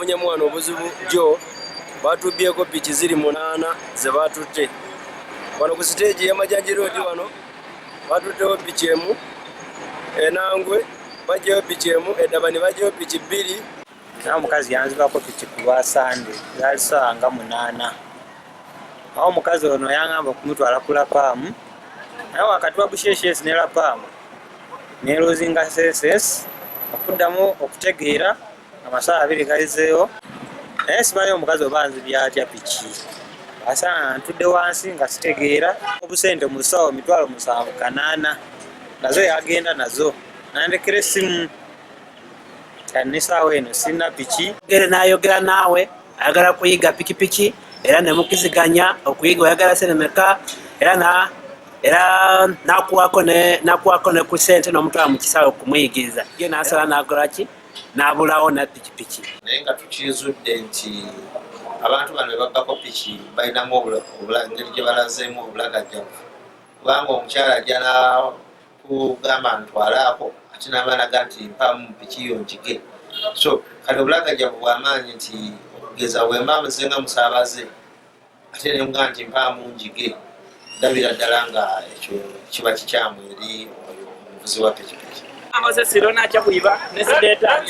Twafunyemu wano obuzibu jjo, batubbyeko piki ziri 8 ze batutte wano ku siteegi y'Emajanji Road. Wano batuttewo piki emu, enangwe bajjayo piki emu, edabani bajjayo piki bbiri. Naye omukazi yanzibako piki ku lwa Sande, zaali ssaawa nga 8. Awo omukazi ono yangamba okumutwala ku Lapaamu, naye wakati wa Busheshesi ne Lapaamu nelozinga senses okuddamu okutegeera amasawa 2 gayizeewo, naye simanyi omukazi oba nzibya atya piki. Asanga ntudde wansi nga sitegeera. Obusente mu ssaawa 7,800 nazo yagenda nazo, nandekera essimu. Nesaawa eno sirina piki. Gere n'ayogera naawe, ayagala kuyiga pikipiki, era nemukiziganya okuyiga, oyagala sente meka, era na era nakuwako ne ku sente n'omutwala mu kisaawe okumuyigiriza. Ye n'asala n'akola ki, n'abulawo na pikipiki. Naye nga tukizudde nti abantu bano bebabbako piki balinamu engeri gye balazeemu obulagajjavu, kubanga omukyala ajja nakugamba ntwalaako, ate nabalaga nti mpamu piki yo njige. So kati obulagajjavu bwamaanyi nti okugeza bwemba muze nga musaabaze, ate nemugaa nti mpaamu njige, ndabira ddala nga ekyo kiba kikyamu eri oyo omuvuzi wa pikipiki. Amasasiro nakyakuiba nesideta.